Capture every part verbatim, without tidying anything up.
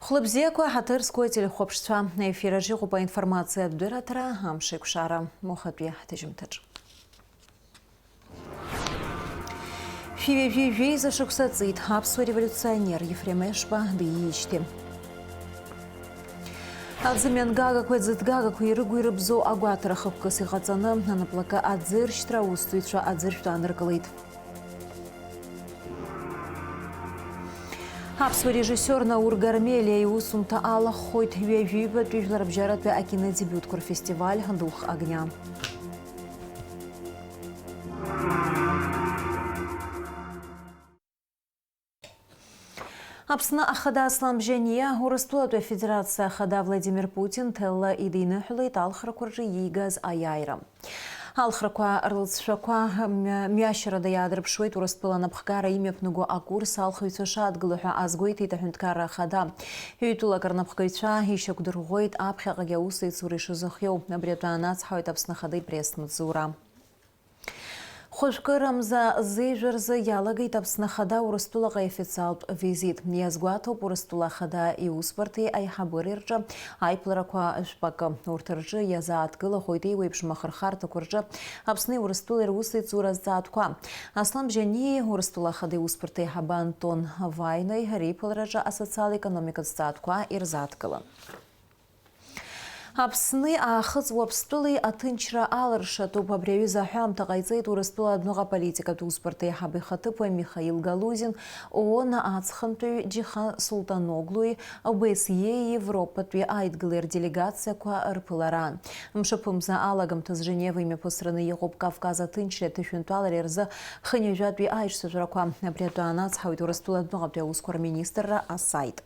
Хәлыбзиақәа, ҳаҭыр зқәу ателехәаԥшцәа, аефир аҿы иҟоуп аинформациатә дырраҭара, амш еиқәшара, уахатәи ҳҭыжьымҭаҿ. Шәи ҩажәи жәеиза шықәса ҵит аԥсуа револиуционер Ефрем Ешба диижьҭеи. Аӡымҩангагақәеи аӡыҭгагақәеи ирыгу ирыбзоу агәаҭара хықәкыс иҟаҵаны, анаплакы аӡыршьҭра аусзуҩцәа аӡыршәтә ааныркылеит. Аԥсуа режиссиор Наур Гармелиа иусумҭа алаххоит ҩажәи ҩбатәи жәларбжьаратәи акинодебиутқәа рфестиваль «Дух огня». Аԥсны Ахада Аслан Бжьаниа, Урыстәылатәи Афедерациа Ахада Владимир Путин ҭелла идиныҳәалеит алхрақәа рҿы иигаз аиааира. Алхрақәа рлҵшәақәа мҩа-, мҩашьарада иаадырԥшуеит Урыстәыла анапхгара имҩаԥнаго акурс алхыҩцәа шадгыло ҳәа азгәеиҭеит Аҳәынҭқарра Ахада. Ҩ-тәылак рнапхгаҩцәа ишьақәдырӷәӷәеит аԥхьаҟагьы аусеицура ишазыхиоу. Абри атәы аанацҳауеит Аԥсны Ахада ипресс-маҵзура. Хәажәкырамза зежәа рзы иалагеит Аԥсны Ахада Урыстәылаҟа иофициалтә визит. Иазгәаҭоуп Урыстәыла Ахада иусбарҭеи аиҳабыреи рҿы аиԥыларақәа жәпакы. Урҭ рҿы иазааҭгылахоит еиуеиԥшым ахырхарҭақәа рҿы Аԥсни Урыстәылеи русеицура азҵаатәқәа. Аслан Бжьаниеи Урыстәыла Ахада иусбарҭа аиҳабы Антон Ваинои реиԥылараҿы асоциал-економикатә зҵаатәқәа ирзааҭгылан. Аԥсни Аахыҵ Уаԥстәылеи аҭынчра алыршатәуп. Абри аҩыза аҳәамҭа ҟаиҵеит Урыстәыла адәныҟа аполитикатә усбарҭа аиҳабы ихаҭыԥуаҩ Михаил Галузин, ООН аҵхынтәаҩ Џьихан Султаноглуи, ОБСЕ-и Европатәи аидгылеи рделегациақәа рԥылараан. Мшаԥымза алагамҭазы Женева имҩаԥысраны иҟоуп Кавказ аҭынчреи аҭышәынтәалареи рзы хынҩажәатәи аиҿцәажәарақәа. Абри атәы аанацҳауеит Урыстәыла адәныҟатәи аусқәа рминистрра асайт.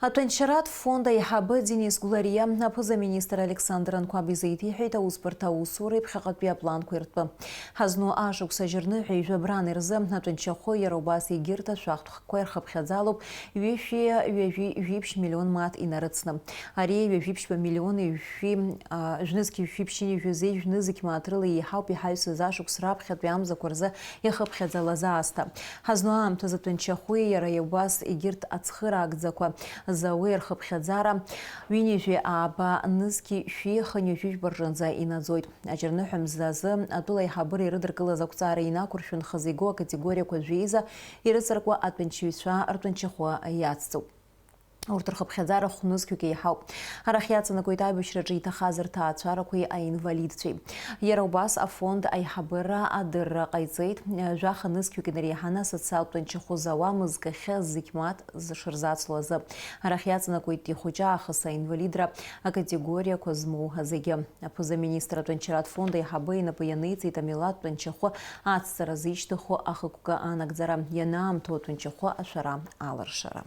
Атәанчаратә фонд аиҳабы Денис Гәлариа аԥыза-министр Александр Анқәаб изеиҭеиҳәеит аусбарҭа аусуреи ԥхьаҟатәи апланқәеи ртәы. Ҳазну ашықәс ажьырныҳәа ҩажәи жәабран ирзы атәанчахәы иара убас егьырҭ ашәахтә хкқәа ирхыԥхьаӡалоуп ҩышәи ҩажәи жәиԥшь миллион мааҭ инарыцны. Ари ҩажәи ԥшьба миллион ҩажәи, а, жәнызқь ҩажәи ԥшьынҩажәи жәнызқь мааҭ рыла еиҳауп иҳаҩсыз ашықәс раԥхьатәи амзақәа рзы ихыԥхьаӡалаз аасҭа. Ҳазну аамҭазы атәанчахәи иара убас егьырҭ ацхыраагӡақәа зауеи рхыԥхьаӡара ҩынҩажәи ааба нызқьи шәи хынҩажәи жәба рҿынӡа инаӡоит. Аџьарныҳәа мзазы атәыла аиҳабыра ирыдыркылаз ақәҵара инақәыршәаны хазы игоу акатегориақәа жәеиза ирыҵаркуа атәанчаҩцәа ртәанчахәы иацҵоуп. Урҭ рхыԥхьаӡара хә-нызқьҩык еиҳауп. Арахь иаҵанакуеит аибашьраҿы иҭахаз рҭаацәарақәеи аинвалидцәеи. Иара убас афонд аиҳабыра адырра ҟаиҵеит, жәаха нызқьҩык инареиҳаны асоциалтә тәанчахәы зауа мызкахьы зықь мааҭ шырзацло азы. Арахь иаҵанакуеит ихәыҷы аахыс аинвалидра акатегориақәа змоу зегьы. Аԥыза-министр атәанчаратә фонд аиҳабы инапы ианиҵеит амилаҭтә тәанчахәы ацҵара зишьҭыху ахықәкы анагӡара, ианаамҭоу атәанчахәы ашәара алыршара.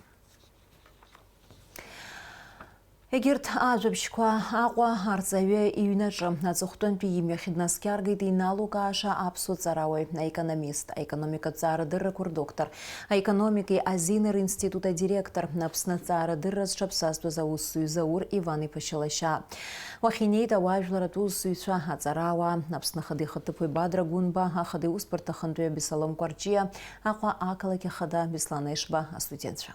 Егьырҭ ажәабжьқәа: Аҟәа арҵаҩы иҩнаҿы аҵыхәтәантәи имҩахь днаскьаргеит иналукааша аԥсуа ҵарауаҩ, аекономист, аекономикатә ҵаарадыррақәа рдоктор, аекономикеи азинеи ринститут адиректор, Аԥсны аҵаарадырра зҽаԥсазтәыз аусзуҩ Заур Иван-иԥа Шьалашьаа. Уахь инеит ауаажәларратә усзуҩцәа, аҵарауаа, Аԥсны Ахада ихаҭыԥуаҩ Бадра Гәынба, Ахада иусбарҭа ахантәаҩы Беслан Кәарҷиа, Аҟәа ақалақь Ахада Беслан Ешба, астудентцәа.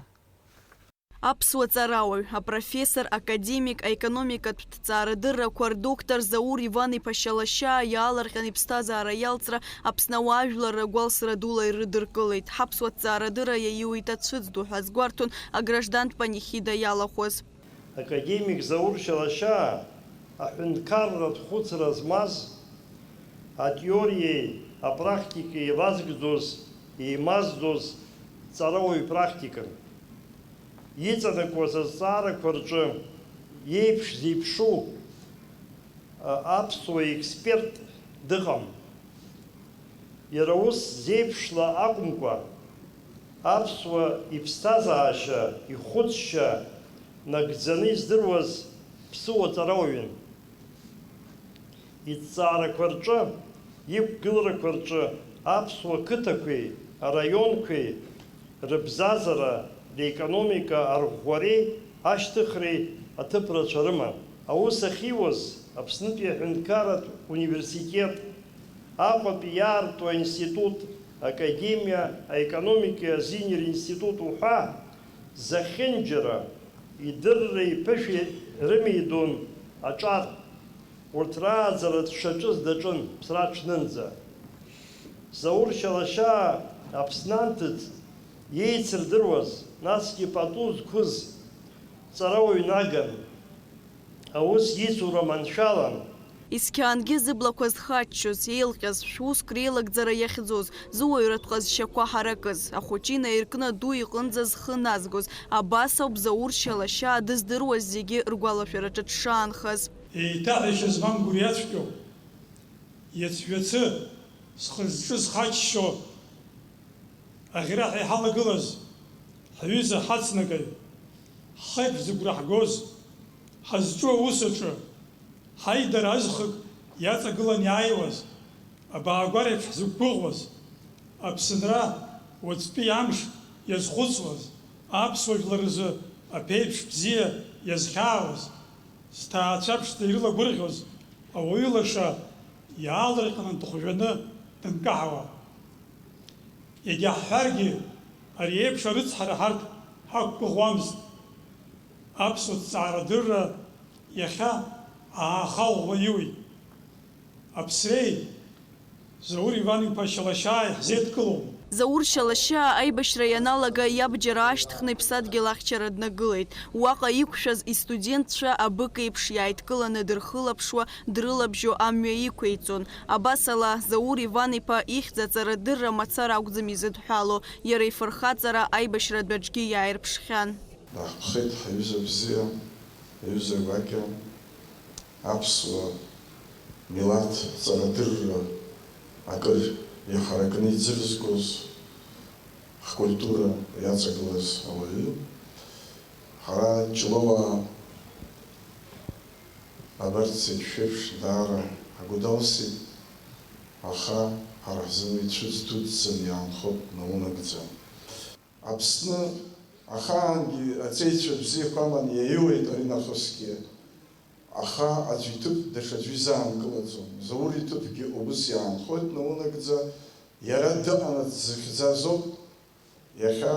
Аԥсуа ҵарауаҩ, апрофессор, академик, аекономикатә ҭҵаарадыррақәа рдоктор Заур Иван-иԥа Шьалашьаа иаалырҟьан иԥсҭазаара иалҵра Аԥсны ауаажәларра гәалсра дула ирыдыркылеит. Ҳаԥсуа ҭҵаарадырра иаиуеит ацәыӡ ду ҳәа азгәарҭон аграждантә панихида иалахәыз. Академик Заур Шьалашьаа аҳәынҭқарратә хәыцра змаз, атеориеи апрактикеи еилазгӡоз, еимаздоз ҵарауаҩ практикын. Иҵанакуаз азҵаарақәа рҿы иеиԥш зеиԥшу, а, аԥсуа експерт дыҟам. Иара ус зеиԥшла акәымкәа, аԥсуа иԥсҭазаашьа, ихәыцшьа нагӡаны издыруаз ԥсыуа ҵарауаҩын. Иҭҵаарақәа рҿы, иқәгыларақәа рҿы аԥсуа қыҭақәеи араионқәеи рыбзазара, реекономика арӷәӷәареи ашьҭыхреи аҭыԥ рацәа рыман. Аус ахьиуаз Аԥснытәи аҳәынҭқарратә университет, Аҟәатәи иаарту аинститут, Академиа аекономикеи азинеи ринститут уҳәа зехьынџьара идырреи иԥышәи рымеидон аҿар, урҭ рааӡара дшаҿыз даҿын ԥсра ҽнынӡа. Заур Шьалашьаа Аԥсны анҭыҵ иеицырдыруаз, насгьы пату зқәыз ҵарауаҩ наган. Аус ицура маншәалан. Есқьаангьы зыблақәа зхаччоз, еилҟьаз, шәуск реилагӡара иахьӡоз, зуаҩратә ҟазшьақәа ҳаракыз, ахәыҷы инаиркны аду иҟынӡа зхы назгоз, абас ауп Заур Шьалашьаа дыздыруаз зегьы ргәалашәараҿы дшаанхаз. Еиҭаҳәашьа змам гәырҩацәгьоуп. Иацжәацы, зхы-зҿы зхаччо, аӷьараҳәа иҳалагылаз ҳҩыза ҳацнагаҩ, ҳхеиԥш зыгәра ҳгоз, ҳазҿу аус аҿы ҳаидара азхык иаҵагылан иааиуаз, абаагәареиԥш ҳзықәгәыӷуаз, Аԥсынра уаҵәтәи амш иазхәыцуаз, аԥсуа жәлар рзы аԥеиԥш бзиа иазхьаауаз, зҭаацәа ԥшӡа ирылагәырӷьоз ауаҩы лаша иаалырҟьаны дыхәжәаны дынкаҳауа. Иагьаҳҳәаргьы, ари еиԥш арыцҳара ҳарҭ ҳақәгәыӷуамызт. Аԥсуа ҭҵаарадырра иахьа ааха ӷәӷәа иуит. Аԥсреи Заур Иван-иԥа Шьалашьааи ҳзеидкылом. Заур Шьалашьаа аибашьра ианалага иабџьар аашьҭхны иԥсадгьыл ахьчара днагылеит. Уаҟа иқәшәаз истудентцәа абык еиԥш иааидкыланы дырхылаԥшуа, дрылабжьо амҩа иқәиҵон. Абасала, Заур Иван-иԥа ихьӡ аҵарадырра мацара акәӡам изыдҳәало, иара ифырхаҵара аибашьратә аҿгьы иааирԥшхьан. Даҳԥхеит ҳаҩыза бзиа, аҩыза гәакьа, аԥсуа милаҭ ҵарадырра акыр иҳаракны иӡырзгоз, ҳкультура иаҵагылаз ауаҩы. Ҳара Ҷлоуаа абарҭ зегь шәеиԥш даара ҳгәы далсит, аха ҳара ҳзын уи цәыӡ дуӡӡаны иаанхоит наунагӡа. Аԥсны ахаангьы аҵеицәа бзиақәа аман иаиуеит аринахысгьы, аха аӡәы иҭыԥ даҽаӡәы изаанкылаӡом. Заур иҭыԥгьы убыс иаанхоит наунагӡа, иара дыҟанаҵ зыхьӡазоуп. Иахьа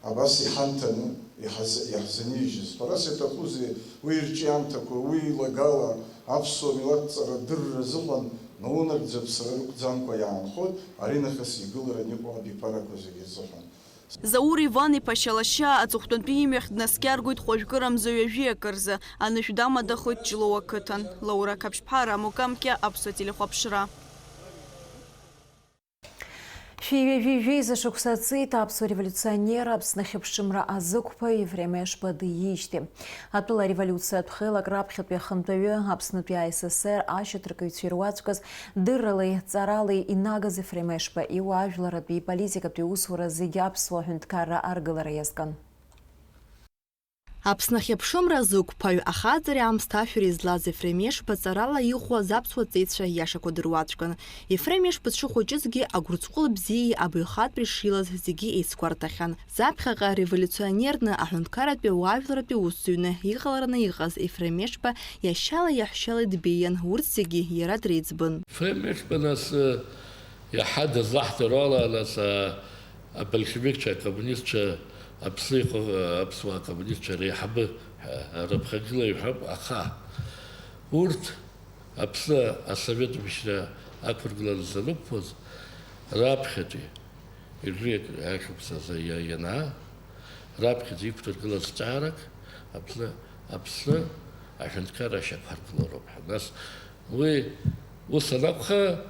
абас иҳанҭаны иҳаз-, иаҳзынижьыз. Ҳәарас иаҭахузеи, уи ирҿиамҭақәа, уи илагала аԥсуа милаҭ ҵарадырра азыҳәан наунагӡа ԥсра рықәӡамкәа иаанхоит, аринахыс игыларан иҟоу абиԥарақәа зегьы рзыҳәан. Заур Иван-иԥа Шьалашьаа аҵыхәтәантәи имҩахь днаскьаргоит хәажәкырамза ҩажәи акырзы, анышә дамадахоит Ҷлоу ақыҭан. Лаура Қаԥшьԥҳа, Рамо Камкьа, Аԥсуа телехәаԥшра. Шәи ҩажәи жәеиза шықәса ҵит аԥсуа револиуционер, Аԥсны ахьыԥшымра азықәԥаҩ Ефрем Ешба диижьҭеи. Атәыла ареволиуциатә хеилак раԥхьатәи ахантәаҩы, Аԥснытәи АССР ашьаҭаркыҩцәа ируаӡәкыз, дырралеи ҵаралеи инагаз Ефрем Ешба иуаажәларатәи иполитикатәи усура зегьы аԥсуа аҳәынҭқарра аргылара иазкын. Аԥсны ахьыԥшымра зықәԥаҩ, ахаҵареи аамсҭашәареи злаз Ефрем Ешба ҵарала иӷәӷәаз аԥсуа ҵеицәа иашақәа дыруаӡәкын. Ефрем Ешба дшыхәыҷызгьы агәырҵҟәыл бзиеи абаҩхатәреи шилаз зегьы еицгәарҭахьан. Заԥхьаҟа револиуционерны аҳәынҭқарратәи ауаажәларратәи усзуҩны иҟалараны иҟаз Ефрем Ешба иашьалеи иаҳәшьалеи дбеиан, урҭ зегьы иара дреиҵбын. Ефрем Ешба, нас, иаҳа дызлаҳдыруа ала, нас, а, абольшевикцәа, акоммунистцәа, Аԥсны иҟоу, а, аԥсуаа акоммунистцәа реиҳабы, а, рыԥхагылаҩ ҳәоуп, аха урҭ Аԥсны асовет мчра ақәыргыланы занықәԥоз раԥхьатәи ҩажәи ашықәс азы иа-, ианаа, раԥхьаӡа иқәдыргылаз ҵаарак Аԥсны, Аԥсны аҳәынҭқарра ашьақәҳаргылароуп ҳәа. Нас уи ус анакәха,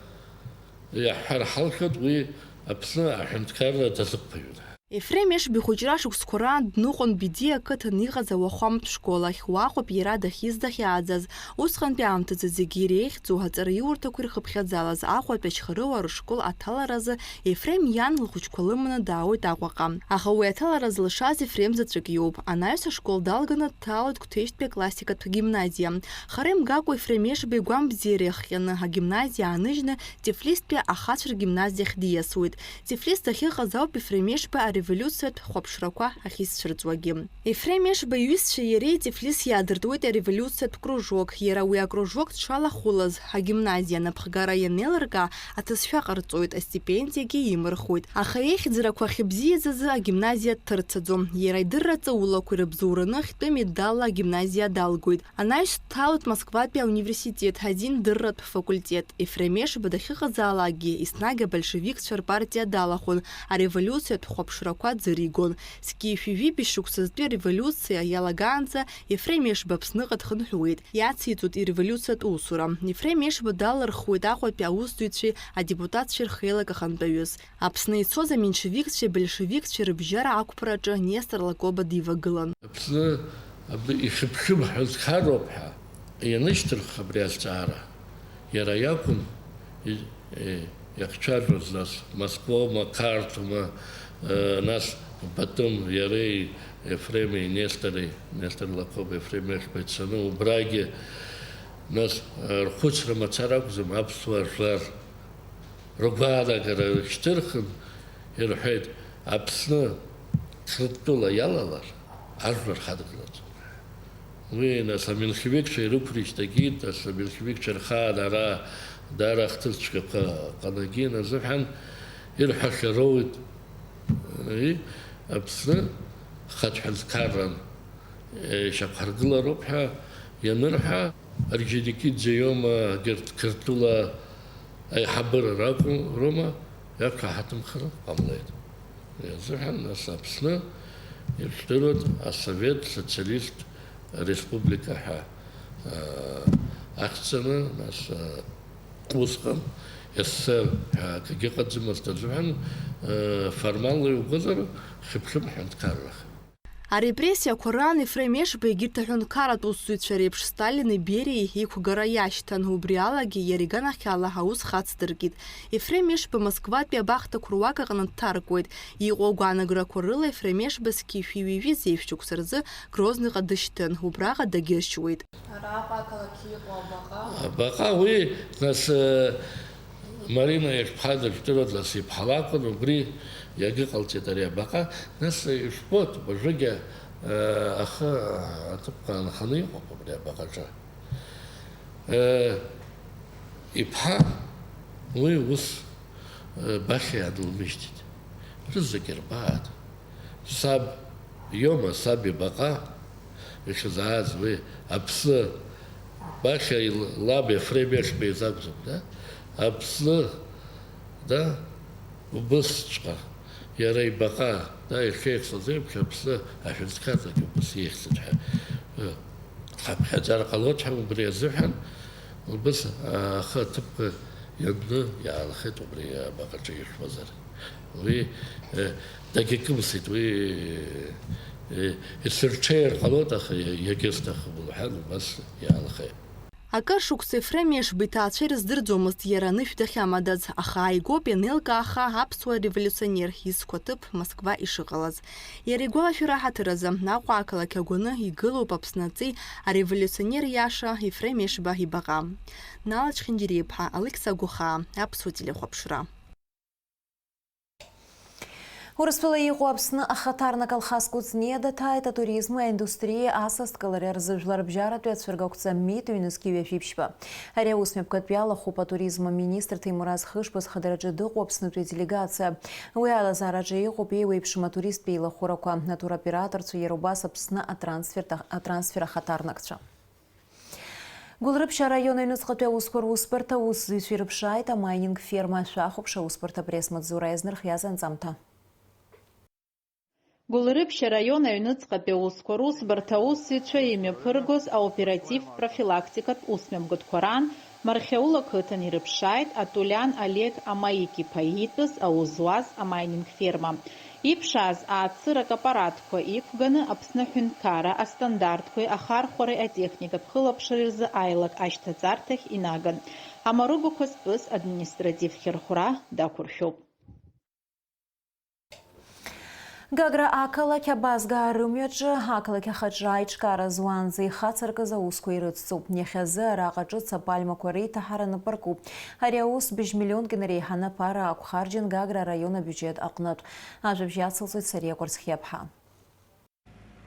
иаҳҳәар ҳалшоит, уи Аԥсны аҳәынҭқарра дазықәԥаҩын. Ефрем Ешба ихәыҷра шықәсқәа раан дныҟәон Бедиа ақыҭан иҟаз ауахәаматә школ ахь, уаҟоуп иара дахьиз дахьааӡаз. Усҟантәи аамҭазы зегьы иреиӷьӡоу аҵараиурҭақәа ирхыԥхьаӡалаз Аҟәатәи Ачхарыуаа рышкол аҭаларазы Ефрем иан лхәыҷқәа лыманы даауеит Аҟәаҟа. Аха уи аҭалара зылшаз Ефрем заҵәык иоуп. Анаҩс ашкол далганы дҭалоит Қәҭешьтәи аклассикатә гимназиа. Хара имгакәа Ефрем Ешба игәамбзиара иахҟьаны агимназиа ааныжьны Тифлистәи ахацәа ргимназиахь диасуеит. Тифлис дахьыҟаз ауп Ефрем Ешба револиуциатә хәаԥшрақәа ахьизцәырҵуагьы. Ефрем Ешба иҩызцәеи иареи Тифлис иаадыртуеит ареволиуциатә кружок. Иара уи акружок дшалахәылаз, агимназиа анапхгара ианеилыркаа, аҭыӡшәа ҟарҵоит, астипендиагьы имырхуеит. Аха ихьӡарақәа ахьыбзиаз азы агимназиа дҭырцаӡом. Иара идырра ҵаулақәа ирыбзоураны хьтәы медалла агимназиа далгоит. Анаҩс дҭалоит Москватәи ауниверситет азин дырратә факультет. Ефрем Ешба дахьыҟазаалакгьы, еснагь абольшевикцәа рпартиа далахәын, ареволиуциатә хәаԥшрақәа ӡыригон. Зқьи жәшәи жәибжь шықәсазтәи ареволиуциа иалагаанӡа Ефрем Ешба Аԥсныҟа дхынҳәуеит, иациҵоит иреволиуциатә усура. Ефрем Ешба далырхуеит Аҟәатәи аусзуҩцәеи адепутатцәеи рхеилак ахантәаҩыс. Аԥсны ицоз аменшевикцәеи абольшевикцәеи рыбжьара ақәԥараҿы Нестор Лакоба дивагылан. Аԥсны абри ихьыԥхьым ҳәынҭқарроуп ҳәа ианышьҭырх абри азҵаара, иара иакәын и-, и-, иахцәажәоз, нас Москвоума, Қарҭума, э, нас Батым, иареи Ефреми Нестори, Нестор Лакоба, Ефрем Ешба ицаны убрагьы, нас, э, рхәыцра мацара акәӡам, аԥсуаа жәлар ргәаанагара шьҭырхын, ирҳәеит, Аԥсны Қырҭтәыла иалалар, ажәлар ҳадгылаӡом. Уи, нас, аменшевикцәа ирықәрышьҭагьы, нас, аменшевикцәа рхаан ара даара ахҭысцәгьақәа ҟанаги, азыҳәан ирҳәахьа роуит, и, Аԥсны хатә ҳәынҭқарран ишьақәҳаргылароуп ҳәа ианырҳәа, Орджоникидзе иоума, егьырҭ Қырҭтәыла аиҳабыра ракәу роума, иақәшаҳаҭымхара ҟамлеит. Уи азыҳәан, нас, Аԥсны ижәдыруеит асовет социалисттә республика ҳәа, аа, ахьӡаны, нас, аа, усҟан СССР ҳәа акгьы ыҟаӡамызт азыҳәан, аа, формалла иугозар, хьыԥхьым ҳәынҭқаррахеит. Арепрессиақәа раан Ефрем Ешба егьырҭ аҳәынҭқарратә усзуҩцәа реиԥш Сталини Бериеи иқәгара иашьҭан, убри алагьы иара иганахьала аус хацдыркит. Ефрем Ешба Москватәи абахҭақәа руак аҟны дҭаркуеит. Иҟоу агәаанаграқәа рыла Ефрем Ешба зқьи жәшәи ҩажәи зеижә шықәса рзы Грозныҟа дышьҭын, убраҟа дагьыршьуеит. Араҟа ақалақь иҟоу абаҟа? Абаҟа уи, нас, э, Марина иахьԥҳаз ижәдыруаз, нас иԥҳа лакәын, убри иагьыҟалҵеит ари абаҟа. Нас ижәбоит, уажәыгьы, э, ахы аҭыԥқәа аанханы иҟоуп абри абаҟаҿы. Э, иԥҳа уи ус, э, Бахьа иаадылмыжьҭит. Рызегь рбааит. Саб иоума, саб ибаҟа, ишазааз уи Аԥсны, Бахьа ил-, лаб Ефрем Ешба изакәӡам, да? Аԥсны, да? Убысҵәҟьа, иара ибаҟа, да, ишеихсыз еиԥш, Аԥсны аҳәынҭқаррагьы убыс еихсит ҳәа, э, ҳаԥхьаӡар ҟалоит ҳәа убри азыҳәан, убыс, а, ахы аҭыԥқәа ианны иаанхеит убри абаҟаҿы ишәмазар. Уи, э, дагьакымсит, уи, э, исырҽеир ҟалоит, аха иа-, иагьысҭахым лҳәан, убас иаанхеит. Акыр шықәса Ефрем Ешба иҭаацәа ирыздырӡомызт иара анышә дахьамадаз, аха ааигәоуп ианеилкааха аԥсуа револиуционер изқәа ҭыԥ Москва ишыҟалаз. Иара игәалашәара аҳаҭыр азы, Аҟәа ақалақь агәаны игылоуп Аԥсны аҵеи ареволиуционер иаша Ефрем Ешба ибаҟа. Нала Чхинџьириаԥҳа, Алықьса Гәахаа, Аԥсуа телехәаԥшра. Урыстәыла иҟоу Аԥсны ахаҭарнак Алхас Кәыҵниа даҭааит атуризм аиндустриеи асасдкылареи рзы жәларбжьаратәи ацәыргақәҵа митә ҩнызқьи ҩажәи ԥшьба. Ари аус мҩаԥгатәи алахәуп атуризм аминистр Ҭемураз Хышба зхадараҿы дыҟоу Аԥснытәи аделегациа. Уи алазаараҿы иҟоуп еиуеиԥшым атуристтә еилахәырақәа, атуроператорцәа, иара убас Аԥсны атрансферт ах-, атрансфер ахаҭарнакцәа. Гәылрыԥшь араион аҩныҵҟатәи аусқәа русбарҭа аусзуҩцәа ирыԥшааит амайнинг ферма ашәахәаԥш аусбарҭа апресс-маҵзура иазнархиаз анҵамҭа. Гәылрыԥшь араион аҩныҵҟатәи аусқәа русбарҭа аусзуҩцәа имҩаԥыргоз аоператив-профилактикатә усмҩаԥгатәқәа раан Мархьаула қыҭан ирыԥшааит Атулиан Олег Амаик-иԥа иитәыз аус зуаз амайнинг ферма. Иԥшааз аацырак аппаратқәа иқәганы Аԥсны аҳәынҭқарра астандартқәеи ахархәареи атехникатә хылаԥшреи рзы аилак ашьҭаҵарҭахь инаган. Амаругақәа зтәыз административтә хьырхәра дақәыршәоуп. Гагра ақалақь абазгаа рымҩаҿы ақалақь ахаҿра аиҿкаара зуаанӡа ихацыркыз аусқәа ирыцҵоуп. Иахьазы араҟа ҿыц апальмақәа реиҭаҳара напаркуп. Ари аус быжь миллионк инареиҳаны аԥара ақәхарџьын Гагра араион абиуџьет аҟнытә. Ажәабжь иацылҵоит Сариа Кәарцхиаԥҳа.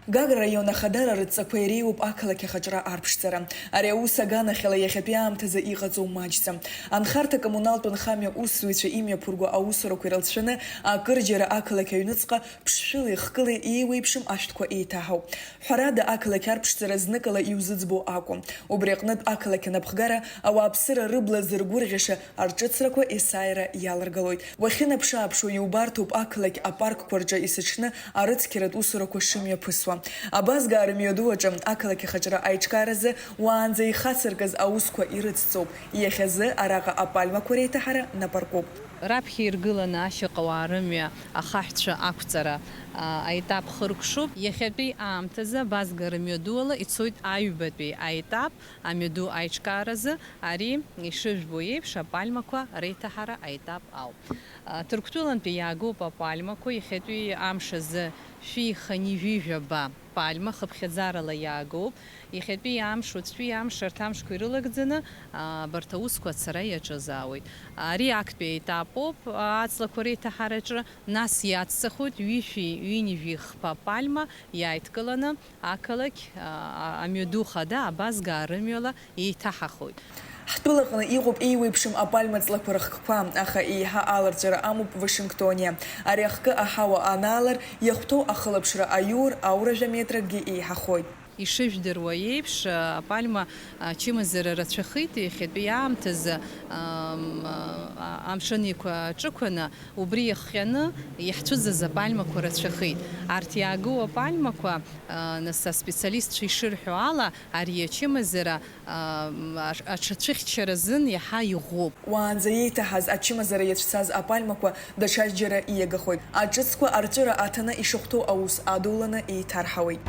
Гагра раион ахадара рыдҵақәа иреиуоуп ақалақь ахаҿра арԥшӡара. Ари аус аганахьала иахьатәи аамҭазы иҟаҵоу маҷӡам. Анхарҭа-коммуналтә нхамҩа усзуҩцәа имҩаԥырго аусурақәа ирылҵшәаны акырџьара ақалақь аҩныҵҟа ԥшшәылеи хкылеи еиуеиԥшым ашәҭқәа еиҭаҳауп. Ҳәарада, ақалақь арԥшӡара зныкала иузыӡбо акәым. Убри аҟнытә ақалақь анапхгара ауааԥсыра рыбла зыргәырӷьаша арҿыцрақәа есааира иаларгалоит. Уахьынаԥшы-ааԥшуа иубарҭоуп ақалақь апаркқәа рҿы исыҽны арыцқьаратә усурақәа шымҩаԥысуа. Абазгаа рымҩаду аҿы ақалақь ахаҿра аиҿкааразы уаанӡа ихацыркыз аусқәа ирыцҵоуп. Иахьазы араҟа апальмақәа реиҭаҳара напаркуп. Раԥхьа иргыланы ашьаҟауаа рымҩа ахаҳәцәа ақәҵара, а, аетап хыркәшоуп. Иахьатәи аамҭазы абазгаа рымҩадуала ицоит аҩбатәи аетап, амҩаду аиҿкааразы. Ари, ишыжәбо еиԥш, апальмақәа реиҭаҳара аетап ауп. А, Ҭырқәтәылантәи иаагоуп апальмақәа, иахьатәи амш азы шәи хынҩажәи жәаба пальма хыԥхьаӡарала иаагоуп. Иахьатәи амш, уаҵәтәи амш, арҭ амшқәа ирылагӡаны, а, абарҭ аусқәа ацара иаҿызаауеит. Ари актәи аетапоуп, а, аҵлақәа реиҭаҳараҿы, нас иацҵахоит ҩышәи ҩынҩажәи хԥа пальма иааидкыланы ақалақь, а, а, амҩаду хада абазгаа рымҩала еиҭаҳахоит. Ҳтәылаҟны иҟоуп еиуеиԥшым апальма ҵлақәа рыхкқәа, аха еиҳа аларҵәара амоуп Вашингтониа. Ари ахкы аҳауа анаалар, иахәҭоу ахылаԥшра аиур, ауражә аметр акгьы еиҳахоит. Ишыжәдыруа еиԥш, апальма ачымазара рацәахеит иахьатәи аамҭазы, ам, а, амшын еиқәа аҿықәаны, убри иахҟьаны иаҳцәыӡыз апальмақәа рацәахеит. Арҭ иаагоу апальмақәа, а, нас аспециалистцәа ишырҳәо ала, ари ачымазара, а, аҽ-, аҽацәыхьчара азын иаҳа иӷәӷәоуп. Уаанӡа иеиҭаҳаз ачымазара иацәцаз апальмақәа даҽаџьара ииагахоит. Аҿыцқәа арҵәыра аҭаны ишахәҭоу аус адуланы еиҭарҳауеит.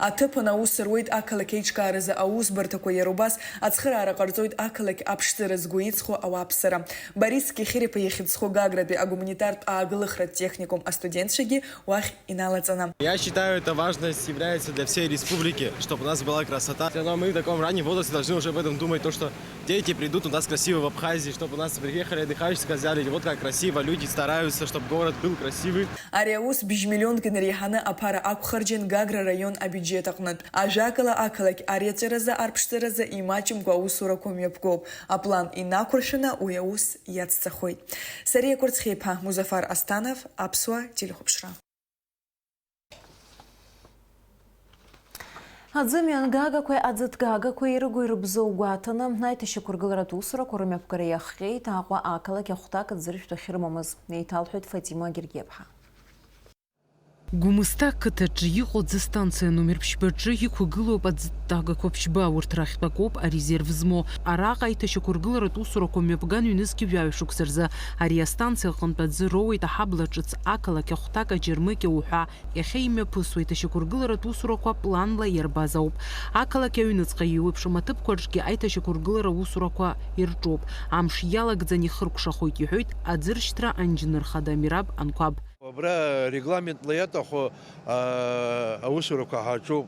Аҭыԥан аус руеит ақалақь аиҿкааразы аусбарҭақәа, иара убас ацхыраара ҟарҵоит ақалақь аԥшӡара згәы иҵхо ауааԥсыра. Борис Кехириԥа иахьыӡхо Гагратәи агуманитартә ааглыхратә техникум астудентцәагьы уахь иналаҵаны. Я считаю, это важность является для всей республики, чтобы у нас была красота. Но мы в таком раннем возрасте должны уже об этом думать, то, что дети придут, у нас красиво в Абхазии, чтобы у нас приехали отдыхающие, сказали: «Вот как красиво, люди стараются, чтобы город был красивый». Ари аус быжь миллионк инареиҳаны аԥара ақәхарџьын Гагра раион абиуџьет аҟнытә. Ажәакала, ақалақь ариаҵәаразы арԥшӡаразы имаҷымкәа аусурақәа мҩаԥгоуп. Аплан инақәыршәаны уи аус иацҵахоит. Сариа Кәарцхиаԥҳа, Музафар Астанов, Аԥсуа телехәаԥшра. Аӡы мҩангагақәеи аӡы ҭгагақәеи ирыгу ирыбзоу гәаҭаны, аиҭашьақәыргыларатә усурақәа рымҩаԥгара иахҟьеит Аҟәа ақалақь ахәҭак аӡыршәтә ахьырмамыз, еиҭалҳәеит Фатима Гергиаԥҳа. Гәымсҭа ақыҭаҿы иҟоу аӡы станциа номер ԥшьбаҿы иқәгылоуп аӡы ҭгагақәа ԥшьба, урҭ рахьтә акоуп арезерв змоу. Араҟа аиҭашьақәыргыларатә усурақәа мҩаԥган ҩнызқьи жәаҩа шықәса рзы. Ари астанциа аҟынтә аӡы роуеит аҳабла ҿыц, ақалақь ахәҭак, аџьармыкьа уҳәа. Иахьа имҩаԥысуа аиҭашьақәыргыларатә усурақәа планла иарбаз ауп. Ақалақь аҩныҵҟа еиуеиԥшым аҭыԥқәа рҿгьы аиҭашьақәыргылара усурақәа ирҿоуп. Амш иалагӡан ихыркәшахоит, иҳәоит аӡыршьҭра анџьныр хада Мираб Анқәаб. Абра регламентла иаҭаху, аа, аусурақәа ҳаҿуп.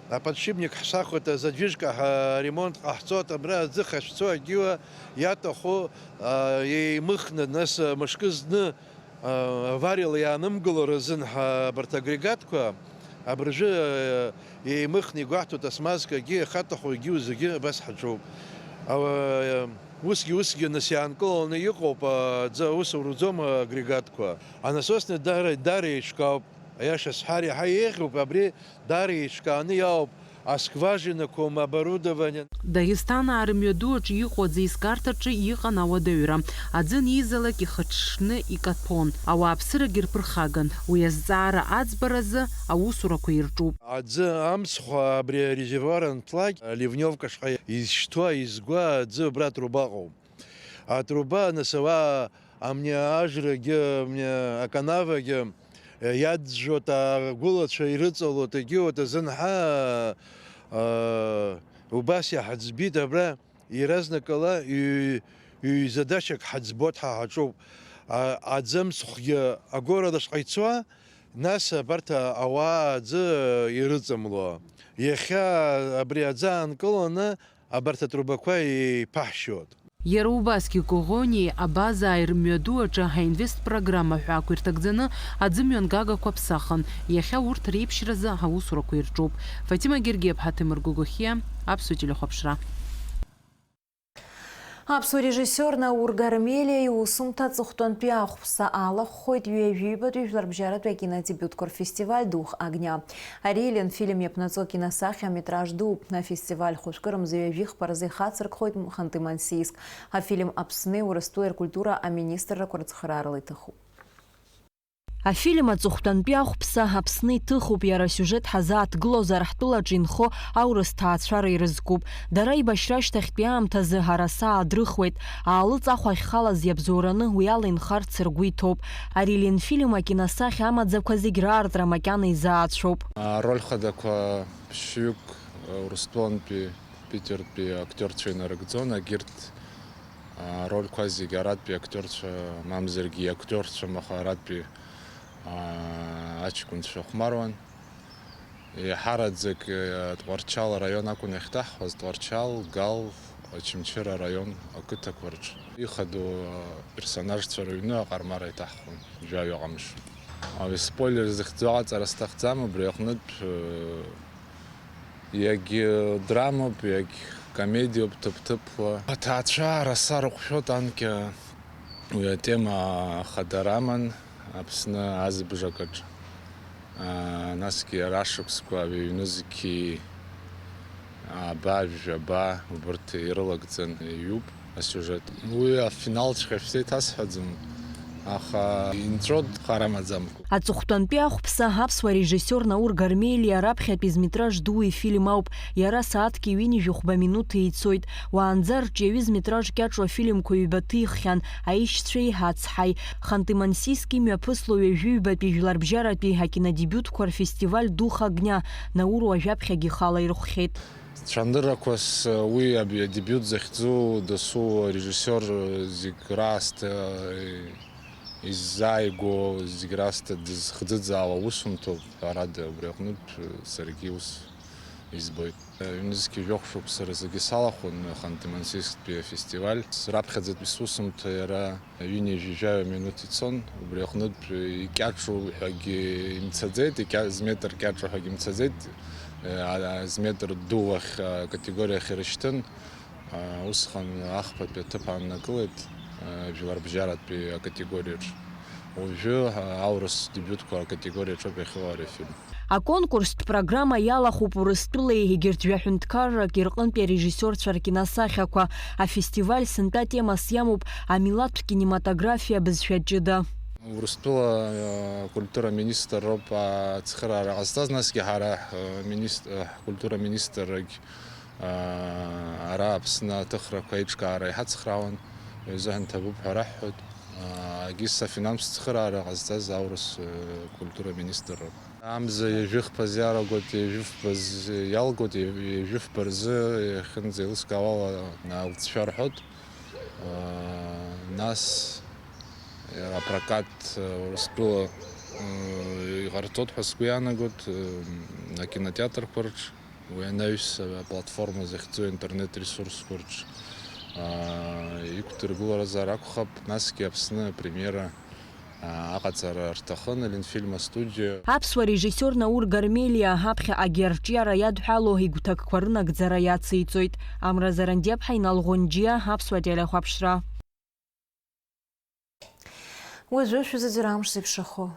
Аподшипник ҳсахуеит, азадвижка ҳа-, ремонт ҟаҳҵоит, абра аӡы хашәцо агьиуа иаҭаху, аа, еимыхны, нас мышкы зны, аа, авариала иаанымгыло рзын ҳа-, абарҭ агрегатқәа абыржәы, аа, еимыхны игәаҳҭоит, асмазкагьы, иахьаҭаху агьиуа зегьы абас ҳаҿуп. Ау-, усгьы, усгьы нас иаанкыланы иҟоуп, аӡы аус аураӡом агрегатқәа. Анасосный даара, даара еиҿкаауп. Аиаша сҳәар, иаҳа еиӷьуп, абри даара еиҿкааны иаауп, аскважинақәа, оборудование. Дагестанаа рымҩаду аҿы иҟоу аӡеизгарҭаҿы иҟан ауадаҩра. Аӡы анизалак ихыҽҽны икаҭәон, ауааԥсырагьы рԥырхаган. Уи азҵаара аӡбаразы аусурақәа ирҿуп. Аӡы амцхә абри арезервуар анҭлак, ливневка шҟа изшьҭуа, изгуа аӡы убра атруба ыҟоуп. Атруба анасауа амни ажрагьы, амни аканавагьы, э, иаӡәӡәоит, агәылацәа ирыҵалоит, егьиуеит азын ҳа, э, Убас иҳаӡбит абра, иаразнакала ҩ-, ҩ-задачак ҳаӡбо дҳа-, ҳаҿуп. А-, аӡы амцхәгьы агәарараҵәҟьа ицуа, нас абарҭ ауаа аӡы ирыҵамло. Иахьа абри аӡы аанкыланы абарҭ атрубақәа еиԥаҳшьоит. Иара убасгьы Коӷонии абазааи рмҩаду аҿы ҳаинвест программа ҳәа ақәирҭагӡаны аӡымҩангагақәа ԥсахын. Иахьа урҭ реиԥшьразы аусурақәа ирҿуп. Фатима Гергиаԥҳа, Ҭемыр Гогохиа, Аԥсуа телехәаԥшра. Аԥсуа режиссиор Наур Гармелиа иусумҭа аҵыхәтәантәи ахәԥса алахәхоит ҩажәи ҩбатәи жәларбжьаратәи акинодебиутқәа рфестиваль Дух огня. Ари Еленфильм иаԥнаҵо акиносахьа аметраж дууп. Афестиваль хәажәкырамза ҩажәи хԥа рзы ихацыркхоит Ханты-Мансийск. Афильм Аԥсни Урыстәылеи ркультура аминистррақәа рыцхыраарала иҭыхуп. Афильм аҵыхәтәантәи ахәԥса Аԥсны иҭыхуп, иара асиужет ҳазааҭгылозар, ҳтәылаҿы инхо аурыс ҭаацәара ирызкуп. Дара аибашьра ашьҭахьтәи аамҭазы араса аадрыхуеит. Аалыҵ ахә ахьхалаз иабзоураны уи ала инхарц ргәы иҭоуп. Ари Ленфильм акиносахьа амаӡақәа зегь раартра макьана изаацәоуп. Ароль хадақәа ԥшьҩык Урыстәылантәи, Питертәи актиорцәа инарыгӡон, егьырҭ арольқәа зегьы аратәи актиорцәа, мамзаргьы иактиорцәам, аха аратәи, аа, аҷкәынцәа хәмаруан. Еиҳараӡак, э, Тҟәарчал араион акәын иахьҭаҳхуаз, Тҟәарчал, Гал, Очамчыра араион ақыҭақәа рҿы. Ихадоу аперсонажцәа рыҩны аҟармара иҭаҳхон, жәаҩа ҟамш. Абри спойлер зыхьӡу аҟаҵара сҭахӡам, убри аҟнытә, э, Иагь драмоуп, иагь комедиоуп ҭыԥ-ҭыԥла. Аҭаацәа араса рыҟәшәоит анкьа уи атема хадара аман Аԥсны азыбжакаҿ. Аа, насгьы ара шықәсқәа ҩнызқьи ааба, жәаба убырҭ ирылагӡан иҩуп. Асиужет. Уи афиналҵәҟьа шәзеиҭасҳәаӡом, аха инҵәоит хар амаӡамкәа. Аҵыхәтәантәи ахәԥса аԥсуа режиссиор Наур Гармелиа раԥхьатәи зметраж ду ифильм ауп. Иара сааҭки ҩынҩажәи хәба минуҭи ицоит. Уаанӡа арҿиаҩы зметраж кьаҿу афильмқәа ҩба ҭиххьан, Аишьцәеи Ацҳаи. Ханты-Мансийск имҩаԥысло ҩажәи ҩбатәи жәларбжьаратәи акинодебиутқәа рфестиваль Дух огня Наур уажәаԥхьагь ихала ирхәхьеит. Цәандыррақәас уи аби-, адебиут захьӡу дасу арежиссиор зегь раасҭа иззааигәоу, зегь раасҭа дызхӡыӡаауа усумҭоуп, ҳәарада, убри аҟнытә саргьы ус избоит. Ҩнызқьи жәохә шықәса рзгьы салахәын Ханты-Мансийсктәи афестиваль. Раԥхьаӡатәи сусумҭа иара Ҩынҩажәи жәаҩа минуҭ ицон, убри аҟнытә икьаҿу ҳәагьы имцаӡеит, икьа-, зметр кьаҿу ҳәагьы имцаӡеит, а, а, зметр ду ахь, а, категориа ахь ирышьҭын, а, усҟан ахԥатәи аҭыԥ ааннакылеит, а, жәларбжьаратәи акатегориаҿ. Уажәы, а, аурыс дебиутқәа акатегориаҿоуп иахьыҟоу ари афильм. Аконкурстә программа иалахәуп Урыстәылеи егьырҭ жәаҳәынҭқаррак ирҟынтәи арежиссиорцәа ркиносахьақәа. Афестиваль сынтәа темас иамоуп амилаҭтә кинематографиа бызшәа ҷыда. Урыстәыла, э, акультура министр роуп ацхыраара ҟазҵаз, насгьы ҳара, э, минист-, э, ҳкультура министррагь, э, ара Аԥсны аҭыхрақәа аиҿкаара иҳацхраауан, уи азыҳәан ҭабуп ҳәа раҳҳәоит. Э, егьыс афинанстә цхыраара ҟазҵаз аурыс, э, культура министр роуп. Амза ҩажәи хԥа иалагоит, ҩажәи фба рзы иалгоит, ҩажәи фба рзы иахьынӡеилыскаауала алҵшәа рҳәоит. Нас апрокат Урыстәыла иҟарҵоит ҳәа сгәы иаанагоит, акинотеатрқәа рҿы, уи анаҩс аплатформа захьӡу интернет-ресурсқәа рҿы иқәдыргыларазар акәхап, насгьы Аԥсны апремиера аҟаҵара рҭахын Ленфильм астудиа. Аԥсуа режиссиор Наур Гармелиа аԥхьаҟагьы арҿиара иадҳәало игәҭакқәа рынагӡара иациҵоит. Амра Зарандиаԥҳа, Инал Ӷәынџьиа, Аԥсуа телехәаԥшра. Уажәы шәзыӡырҩ амш зеиԥшрахо.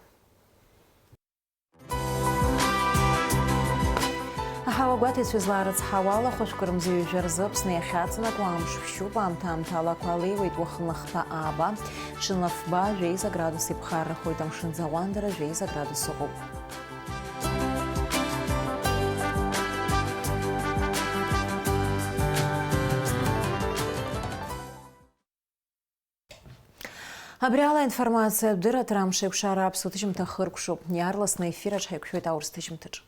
Аҳауагәаҭаҩцәа излаарыцҳауа ала, хәажәкы рымза ҩажәа рзы Аԥсны иахьаҵанакуа амш шәшьуп, аамҭа-аамҭала ақәа леиуеит, уахынла хԥа ааба, ҽынла фба, жәеиза градус иԥхаррахоит, амшын аӡы ауандара жәеиза градус ыҟоуп. Абри ала аинформациатә дырраҭара амш еиқәшара аԥсуа ҭыжьымҭа хыркәшоуп. Иаарласны аефир аҿы ҳаиқәшәоит аурыс ҭыжьымҭаҿы.